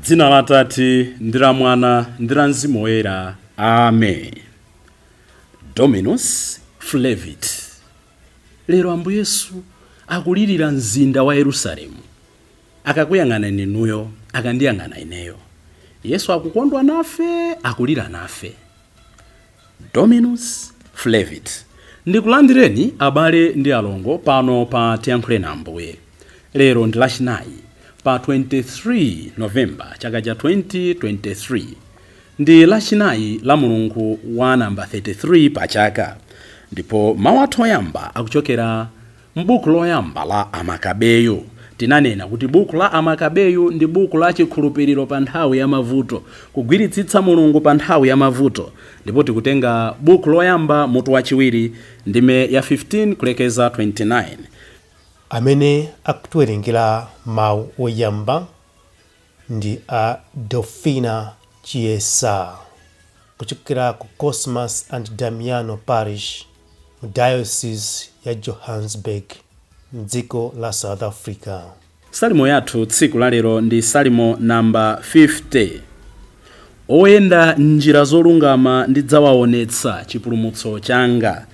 Dzina la Atate ndi la Mwana ndi la Mzimu Woyera. Amen. Dominus Flevit. Lero Ambuye Yesu akulirira mzinda wa Yerusalemu. Akakuyang'ana inuyo, akandiyang'ana ineyo. Yesu akukondwa nafe, akulira nafe. Dominus Flevit. Ndikulandireni abale ndi alongo pano pa Tiyankhule na Ambuye. Lero ndi Lachinayi pa 23 November chaka cha 2023. Ndi Lachinayi la mulungu wa namba 33 pa chaka. Ndipo mawu athu oyamba akuchokera m'buku loyamba la Amakabeyu. Tinanena kuti buku la Amakabeyu ndi buku la chikhulupiriro pa nthawi ya mavuto, kugwiritsitsa Mulungu pa nthawi ya mavuto. Ndipo tikutenga buku loyamba mutu wachiwiri ndime ya 15 kulekeza 29. Amene akutiwerengera mawu oyamba ndi a Delphina Chiesa kuchokera ku Cosmas and Damiano Parish mu Diocese ya Johannesburg mdziko la South Africa. Salimo yathu tsiku la lero ndi Salimo namba 50. Oyenda m'njira zolungama ndidzawaonetsa chipulumutso changa.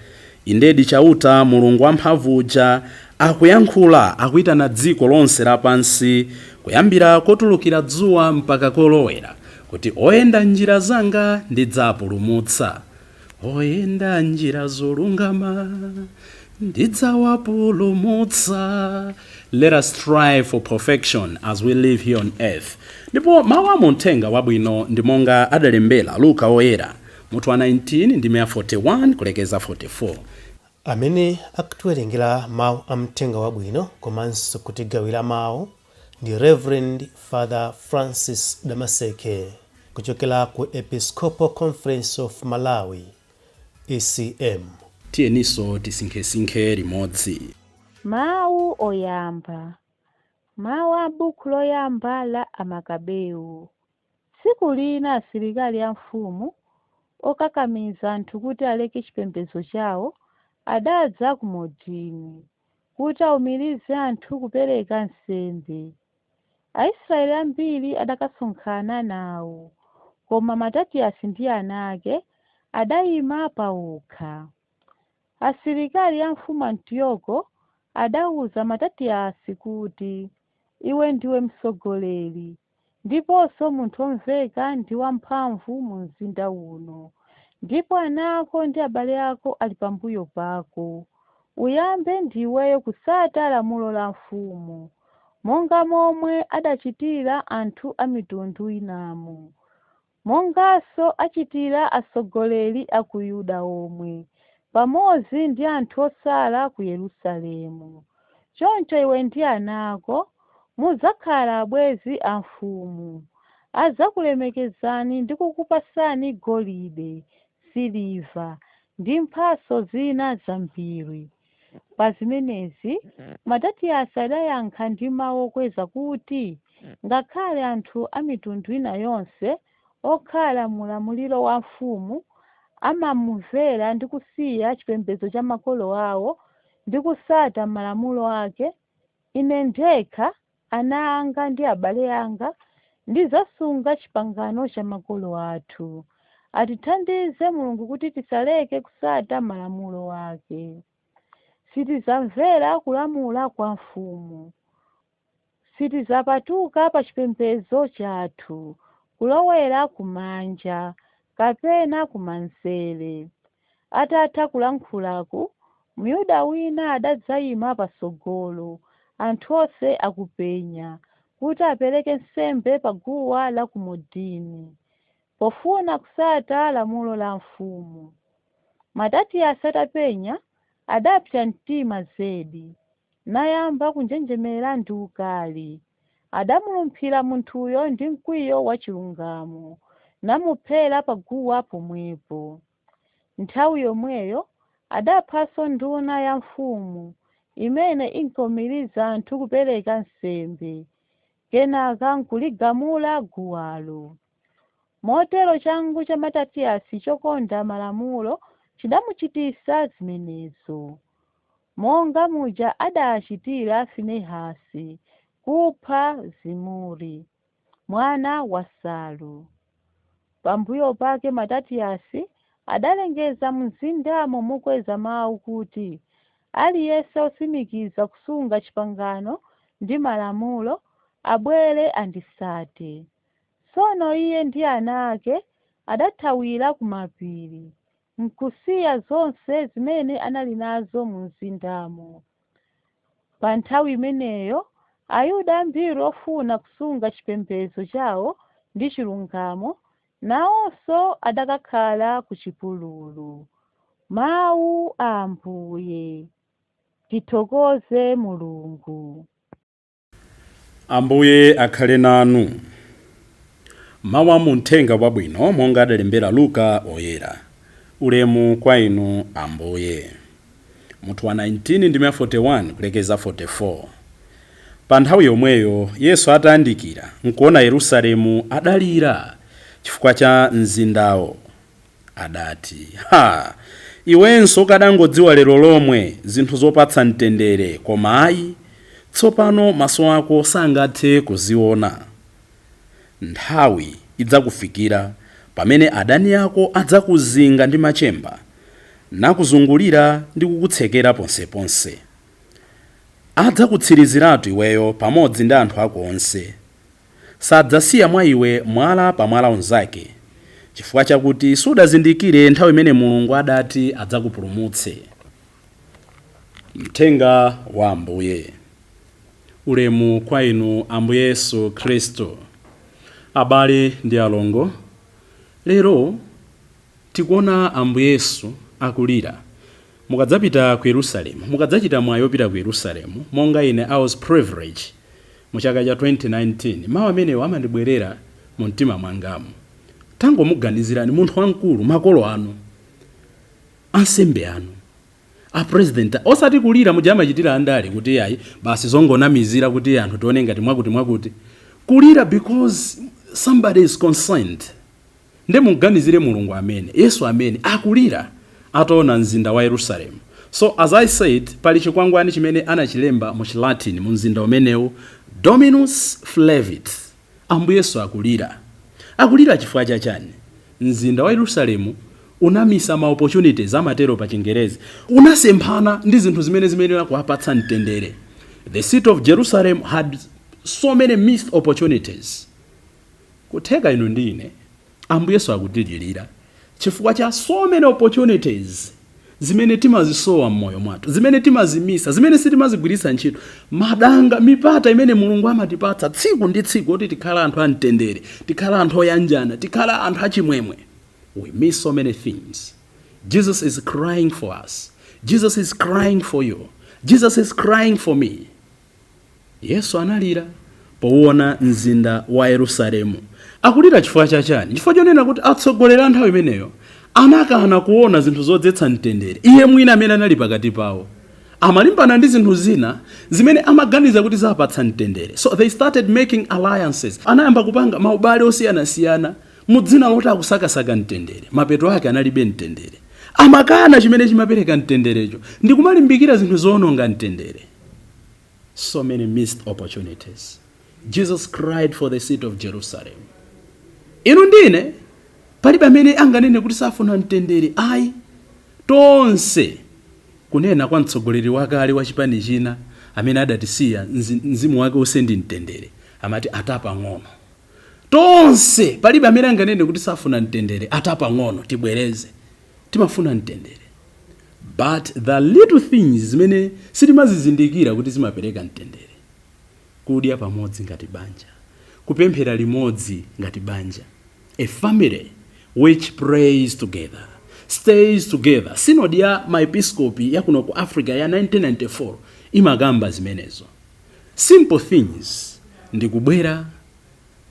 Indedi Chauta, Mulungu wamphamvu uja, akuyankhula, akuitana dziko lonse lapansi, kuyambira kotulukira dzuwa mpaka kolowera, kuti oyenda m'njira zanga ndidzapulumutsa. Oyenda m'njira zolungama ndidzawapulumutsa. Let us strive for perfection as we live here on earth. Ndipo mawu a muthenga wabwino ndi monga adalembera Luka Woyera, mutu wa 19 ndime ya 41 kulekeza 44. Amene akutiwerengera mawu a mthenga wabwino komanso kutigawira mawu ndi Reverend Father Francis Damaseke kuchokera ku Episcopal Conference of Malawi, ECM. Tiyeninso tisinkhesinkhe limodzi. Mawu oyamba. Mawu a buku loyamba la Amakabeu. Tsiku lina asilikali a mfumu, okakamiza anthu kuti aleke chipembedzo chawo, adadza ku Modini, kuti aumirize anthu kupereka nsembe. Aisraeli ambiri adakasonkhana nawo, koma Matatiasi ndi ana ake adayima pawokha. Asilikali a mfumu Antioko adauza Matatiasi kuti, Iwe ndiwe mtsogoleri, ndiponso munthu womveka ndi wamphamvu mu mzinda uno, ndipo ana ako ndi abale ako ali pambuyo pako. Uyambe ndiweyo kutsata lamulo la mfumu, monga momwe adachitira anthu a mitundu inamu, monganso achitira atsogoleri a ku Yuda omwe, pamodzi ndi anthu otsala ku Yerusalemu. Choncho iwe ndi ana ako mudzakhala abwenzi a mfumu. Adzakulemekezani ndi kukupatsani golide, siliva ndi mphatso zina zambiri. Pa zimenezi, Matatiasi adayankha ndi mawu okweza kuti, Ngakhale anthu a mitundu ina yonse okhala mu ulamuliro wa mfumu amamumvera ndi kusiya chipembedzo cha makolo awo ndi kutsata malamulo ake, ine ndekha, ana anga ndi abale anga ndidzasunga chipangano cha makolo athu. Atithandize Mulungu kuti tisaleke kutsata malamulo ake. Sitidzamvera kulamula kwa mfumu. Sitidzapatuka pa chipembedzo chathu, kulowera kumanja kapena kumanzere. Atatha kulankhulaku, Myuda wina adadzayima patsogolo, anthu onse akupenya, kuti apereke nsembe pa guwa la ku Modini, pofuna kutsata lamulo la mfumu. Matatiasi atapenya, adapsa mtima zedi, nayamba kunjenjemera ndi ukali. Adamulumphira munthuyo ndi mkwiyo wachilungamo, namuphera paguwa pomwepo. Nthawi yomweyo adaphanso nduna ya mfumu imene inkaumiriza anthu kupereka nsembe, kenaka nkuligamula guwalo. Motero changu cha Matatiasi chokonda malamulo chidamuchititsa zimenezo, monga muja adachitira Finehasi kupha Zimuri. mwana wa Salu. Pambuyo pake Matatiyasi adalengeza mumzindamo mokweza mawu kuti aliyense otsimikiza kusunga chipangano ndi malamulo abwere anditsate. Tsono iye ndi ana ake adathawira ku mapiri, nkusiya zonse zimene anali nazo mu mzindamo. Pa nthawi imeneyo Ayuda ambiri ofuna kusunga chipembedzo chawo ndi chilungamo nawonso adakakhala ku chipululu. Mawu a Ambuye. Tithokoze Mulungu. Ambuye akhale nanu. Mawu a muthenga wabwino monga adalembera Luka Oyera. Ulemu kwa inu, Ambuye. Mutu wa 19 ndi 41 kulekeza 44. Pa nthawi yomweyo Yesu atayandikira nkuona Yerusalemu, adalira chifukwa cha mzindawo. Adati, "Ha, iwenso ukadangodziwa lero lomwe zinthu zopatsa mtendere! Koma ayi, tsopano maso ako sangathe kuziona. Nthawi idzakufikira pamene adani ako adzakuzinga ndi machemba, nakuzungulira ndi kukutsekera ponseponse. Adzakutsiriziratu iweyo pamodzi ndi anthu ako onse. Sadzasiya mwa iwe mwala pa mwala unzake, chifukwa chakuti sudazindikire nthawi imene Mulungu adati adzakupulumutse." Mthenga wa Ambuye. Ulemu kwa inu, Ambuye Yesu Khristu. Abale ndi alongo, lero tikuona Ambuye Yesu akulira. Mukadzapita ku Yerusalemu, mukadzachita mwayi wopita ku Yerusalemu, monga ine I was privileged mu chaka cha 2019, mawu amenewo amandibwerera mu mtima mwangamu. Tangomuganizirani munthu wamkulu, makolo anu, ansembe anu, a president, osati kulira muja amachitira andale kuti ayi, basi zongonamizira kuti anthu tione ngati mwakuti mwakuti. Kulira because somebody is concerned. Nde muganizire Mulungu amene, Yesu amene akulira ataona mzinda wa Yerusalemu. So as I said, pali chikwangwani chimene anachilemba mu Chilatin mu mzinda umenewu, "Dominus Flevit", Ambuye Yesu akulira. Akulira chifukwa chachani? Mzinda wa Yerusalemu unamisa ma opportunities, amatero pa Chingerezi, unasemphana ndi zinthu zimene zimenera kuwapatsa mtendere. The city of Jerusalem had so many missed opportunities. Kutheka inu ndi ine, Ambuye Yesu akutilirira chifukwa cha so many opportunities zimene timazisowa m'moyo mwathu, zimene timazimisa, zimene sitimazigwiritsa ntchito, madanga, mipata imene Mulungu amatipatsa tsiku ndi tsiku kuti tikhala anthu amtendere, tikhala anthu oyanjana, tikhala anthu achimwemwe. We miss so many things. Jesus is crying for us. Jesus is crying for you. Jesus is crying for me. Yesu analira powona mzinda wa Yerusalemu. Akulira chifukwa chachani? Chifukwa chonena kuti atsogoleri a nthawi imeneyo anakana kuona zinthu zodzetsa mtendere. Iye mwini amene anali pakati pawo amalimbana ndi zinthu zina zimene amaganiza kuti zapatsa mtendere. So they started making alliances, anayamba kupanga maubale osiyanasiyana mu dzina loti akusakasaka mtendere. Mapeto ake analibe mtendere. Amakana chimene chimapereka mtenderecho ndi kumalimbikira zinthu zoononga mtendere. So many missed opportunities. Jesus cried for the city of Jerusalem. Inu ndine, palibe amene anganene kuti safuna mtendere, ayi. Tonse, kunena kwa mtsogoleri wakale wa chipani china amene adatisiya, mzimu wake wonse ndi mtendere, amati atapang'ono. Tonse, palibe amene anganene kuti safuna mtendere. Atapang'ono, tibwereze, timafuna mtendere, but the little things zimene sitimazizindikira kuti zimapereka mtendere: kudya pamodzi ngati banja, kupemphera limodzi ngati banja. A family which prays together stays together. Synod ya maepiskopi ya kuno ku Africa ya 1994 imakamba zimenezo. Simple things, ndikubwera,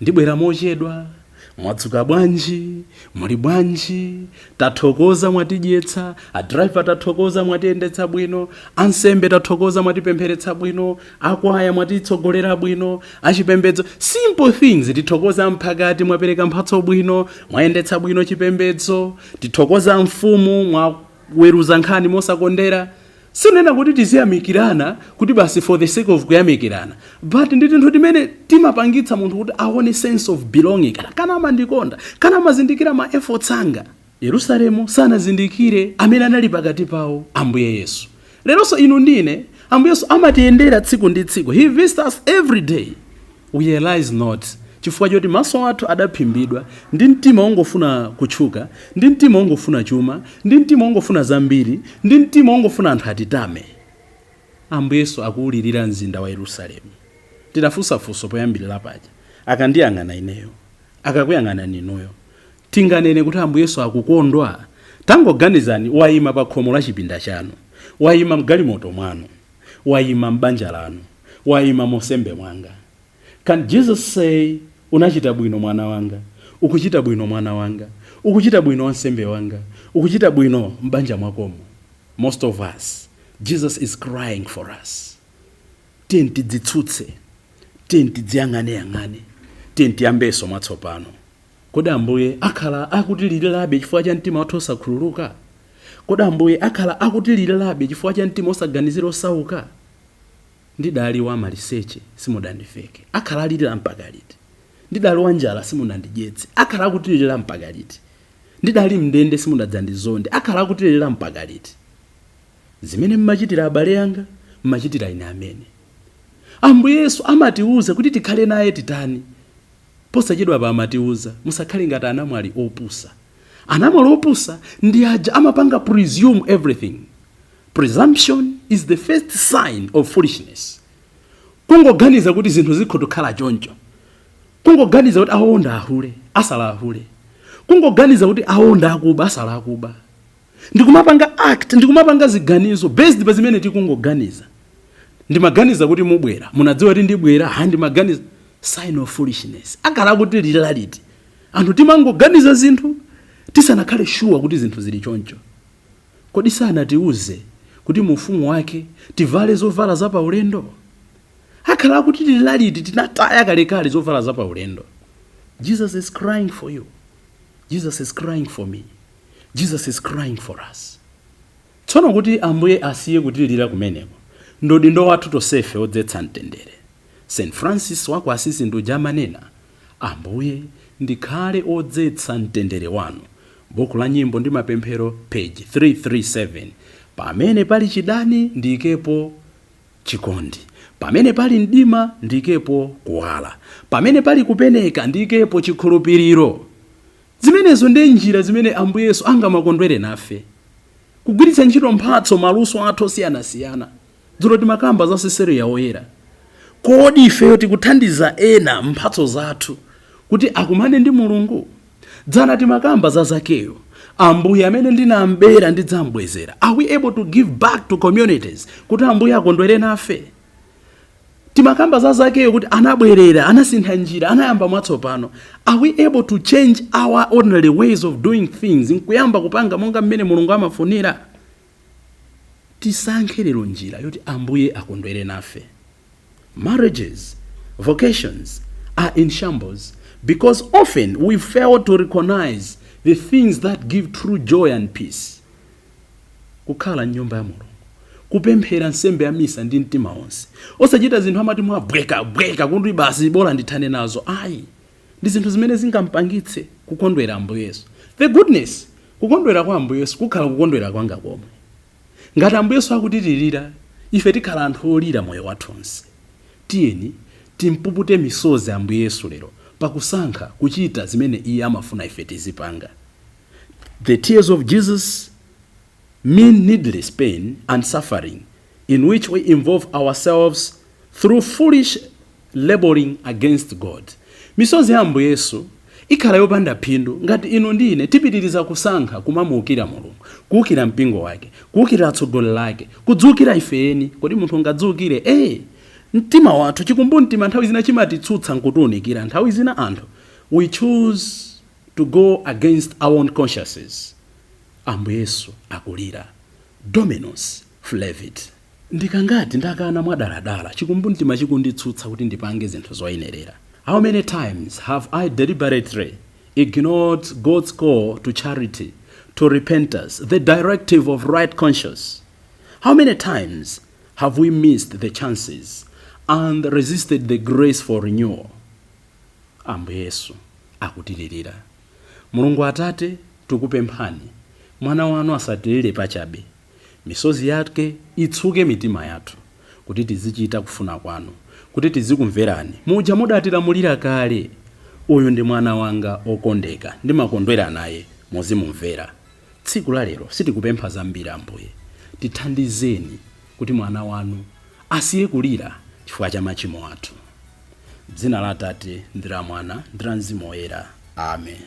ndibwera mochedwa, mwadzuka bwanji, muli bwanji, tathokoza mwatidyetsa, adriver tathokoza mwatiyendetsa bwino, ansembe tathokoza mwatipempheretsa bwino, akwaya mwatitsogolera bwino, achipembedzo. Simple things. Tithokoza mphakati, mwapereka mphatso bwino, mwayendetsa bwino chipembedzo. Tithokoza mfumu, mwaweruza nkhani mosakondera. Sinena kuti tiziyamikirana kuti basi for the sake of kuyamikirana, but ndi tinthu timene timapangitsa munthu kuti aone sense of belonging, kana amandikonda, kana amazindikira ma efforts anga. Yerusalemu sanazindikire amene anali pakati pawo, Ambuye Yesu. Leronso inu ndine, Ambuye Yesu amatiyendera tsiku ndi tsiku. He visits us every day. We realize not, chifukwa choti maso athu adaphimbidwa ndi mtima wongofuna kutchuka, ndi mtima wongofuna chuma, ndi mtima wongofuna zambiri, ndi mtima wongofuna anthu atitame. Ambuye Yesu akuwulirira mzinda wa Yerusalemu. Tinafunsafunso poyambirira paja: akandiyang'ana ineyo, akakuyang'ana ninuyo, tinganene kuti Ambuye Yesu akukondwa? Tangoganizani, wayima pa khomo la chipinda chanu, wayima mgalimoto mwanu, wayima m'banja lanu, wayima mosembe mwanga. Can Jesus say, "Unachita bwino mwana wanga, ukuchita bwino mwana wanga, ukuchita bwino wansembe wanga, ukuchita bwino m'banja mwakomo"? Most of us, Jesus is crying for us. Tiye tidzitsutse, tiye tidziyang'aneyang'ane, tiye tiyambenso mwatsopano. Kodi Ambuye akhala akutilirirabe chifukwa cha mtima wathu osakhululuka? Kodi Ambuye akhala akutilirirabe chifukwa cha mtima osaganizira osauka? "Ndidali wa maliseche, simudandiveke." Akhala alirira mpaka liti? "Ndidali wa njala, simunandidyetse." Akhala akutilirira mpaka liti? "Ndidali mndende, simunadzandizonde." Akhala akutilirira mpaka liti? "Zimene mmachitira abale anga, mmachitira ine amene." Ambuye Yesu amatiwuza kuti tikhale naye titani? Posachedwa pa amatiwuza, "Musakhale ngati anamwali opusa." Anamwali opusa ndi aja amapanga presume everything. Presumption is the first sign of foolishness. Kungoganiza kuti zinthu zikhoza kukhala choncho, kungoganiza kuti awonda ahule, asala ahule, kungoganiza kuti awonda akuba, asala akuba, ndikumapanga act, ndikumapanga ziganizo based pa zimene tikungoganiza. "Ndimaganiza kuti mubwera." Munadziwa kuti ndibwera? Ha, ndimaganiza. Sign of foolishness. Akhala kuti liti anthu timangoganiza zinthu tisanakhale sure kuti zinthu zili choncho? Kodi sanatiuze kuti mu ufumu wake tivale zovala zapaulendo? Akhala kuti liti tinataya kalekale zovala zapaulendo? Jesus is crying for you. Jesus is crying for me. Jesus is crying for us. Tsono kuti Ambuye asiye kutilira kumeneko, ndi udindo wathu tonsefe odzetsa mtendere. St Francis wa ku Asisi nduja amanena, "Ambuye, ndikhale odzetsa mtendere wanu." Buku la Nyimbo ndi Mapemphero, page 337. Pamene pali chidani, ndiyikepo chikondi. Pamene pali mdima, ndiyikepo kuwala. Pamene pali kupeneka, ndiyikepo chikhulupiriro. Zimenezo ndi njira zimene Ambuye Yesu angamakondwere nafe, kugwiritsa ntchito mphatso, maluso athu osiyanasiyana. Dzulo timakamba za Cecilia Woyera. Kodi ifeyo tikuthandiza ena mphatso zathu kuti akumane ndi Mulungu? Dzana timakamba za Zakeyo: "Ambuye, amene ndinambera ndidzambwezera." Are we able to give back to communities kuti Ambuye akondwere nafe? Timakamba za Zakeyo kuti anabwerera, anasintha njira, anayamba mwatsopano. Are we able to change our ordinary ways of doing things nkuyamba kupanga monga mmene Mulungu amafunira? Tisankhe lero njira yoti Ambuye akondwere nafe. Marriages, vocations are in shambles because often we fail to recognize the things that give true joy and peace: kukhala mnyumba ya Mulungu, kupemphera nsembe ya misa ndi mtima wonse, osachita zinthu amati mwabwekabweka kuti basi bola ndithane nazo. Ayi, ndi zinthu zimene zingampangitse kukondwera Ambuye Yesu. The goodness, kukondwera kwa Ambuye Yesu kukhala kukondwera kwanga komwe. Ngati Ambuye Yesu akutilirira ife, tikhala anthu olira moyo wathu onse. Tiyeni timpupute misozi Ambuye Yesu lero pakusankha kuchita zimene Iye amafuna ife tizipanga. The tears of Jesus mean needless pain and suffering in which we involve ourselves through foolish laboring against God. Misozi ya Ambuye Yesu ikhala yopanda phindu ngati inu ndi ine tipitiriza kusankha kumamuukira Mulungu, kuwukira mpingo wake, kuwukira atsogoleri ake, kudziwukira ife eni. Kodi munthu ungadziwukire? Mtima wathu, chikumbumtima, nthawi zina chimatitsutsa nkutiunikira. Nthawi zina anthu we choose to go against our own consciences. Ambuye Yesu akulira. Dominus Flevit. Ndikangati ndakana mwadaladala chikumbumtima chikunditsutsa kuti ndipange zinthu zoyenerera? How many times have I deliberately ignored God's call to charity, to repentance, the directive of right conscience? How many times have we missed the chances and resisted the grace for renewal? Ambuye Yesu akutilirira. Mulungu Atate, tikupemphani, mwana wanu asatilire pachabe. Misozi yake itsuke mitima yathu kuti tizichita kufuna kwanu, kuti tizikumverani muja mudatilamulira kale: "Uyu ndi mwana wanga okondeka, ndimakondwera naye, muzimumvera." Tsiku la lero sitikupempha zambiri, Ambuye. Tithandizeni kuti mwana wanu asiye kulira chifukwa cha machimo athu. Dzina la Atate ndi la Mwana ndi la Mzimu Woyera, amen.